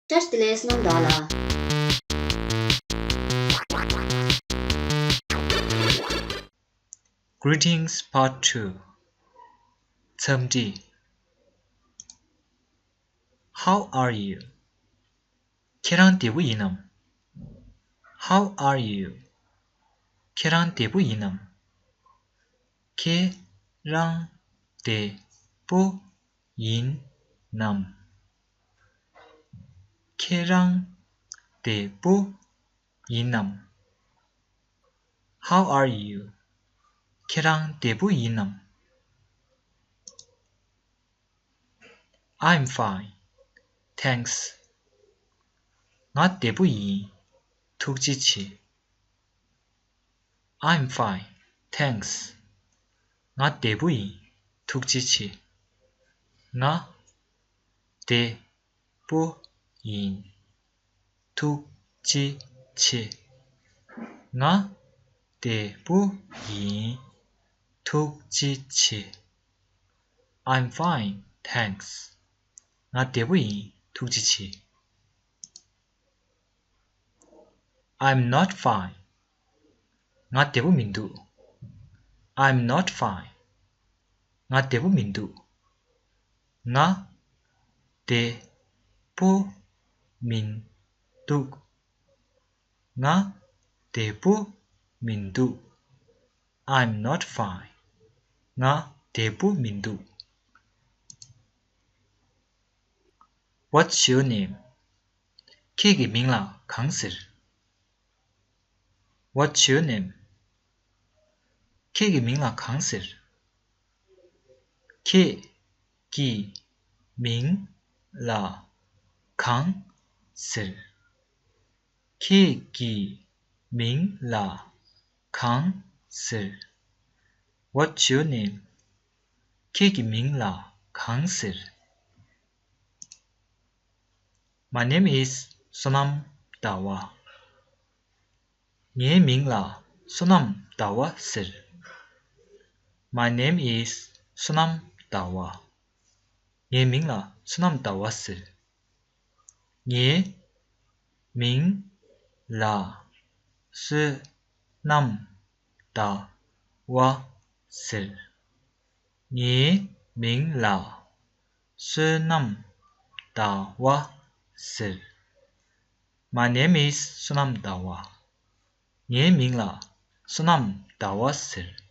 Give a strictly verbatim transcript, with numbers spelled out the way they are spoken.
བཀྲ་ཤིས་བདེ་ལེགས་རྣམ་དག་ལ། Greetings Part two. འཚམས་འདྲི། How are you? ཁྱེད་རང་བདེ་པོ་ཡིན་ནམ། How are you? ཁྱེད་རང་བདེ་པོ་ཡིན་ནམ། ཁྱེད་རང་བདེ་པོ་ཡིན་ནམ། ཁྱེད་རང་བདེ་པོ་ཡིན་ནམ། How are you? ཁྱེད་རང་བདེ་པོ་ཡིན་ནམ། I'm fine, thanks. ང་བདེ་པོ་ཡིན། ཐུགས་རྗེ་ཆེ། I'm fine, thanks. ང་བདེ་པོ་ཡིན། ཐུགས་རྗེ་ཆེ། ང་བདེ་པོ་ཡིན། ཐུགས་རྗེ་ཆེ། ང་བདེ་པོ་ཡིན། ཐུགས་རྗེ་ཆེ། I'm fine, thanks. ང་བདེ་པོ་ཡིན། ཐུགས་རྗེ་ཆེ། I'm not fine. ང་བདེ་པོ་མི་འདུག I'm not fine. ང་བདེ་པོ་མི་འདུག་ང་བདེ་པོ་མི་འདུག་ང་བདེ་པོ་མི་འདུག I'm not fine. ང་བདེ་པོ་མི་འདུག What's your name? ཁྱེད་ཀྱི་མིང་ལ་གང་ཟེར། What's your name? ཁྱེད་ཀྱི་མིང་ལ་གང་ཟེར། ཁྱེད་ཀྱི་མིང་ལ་གང་ཟེར། ཁྱེད་ཀྱི་མིང་ལ་གང་ཟེར། What's your name? ཁྱེད་ཀྱི་མིང་ལ་གང་ཟེར། My name is Sonam Dawa. ངའི་མིང་ལ་བསོད་ནམས་ཟླ་བ་ཟེར། My name is Sonam Dawa. ངའི་མིང་ལ་བསོད་ནམས་ཟླ་བ་ཟེར། ངའི་མིང་ལ་བསོད་ནམས་ཟླ་བ་ཟེར། ངའི་མིང་ལ་བསོད་ནམས་ཟླ་བ་ཟེར། My name is Sonam Dawa. ངའི་མིང་ལ་བསོད་ནམས་ཟླ་བ་ཟེར།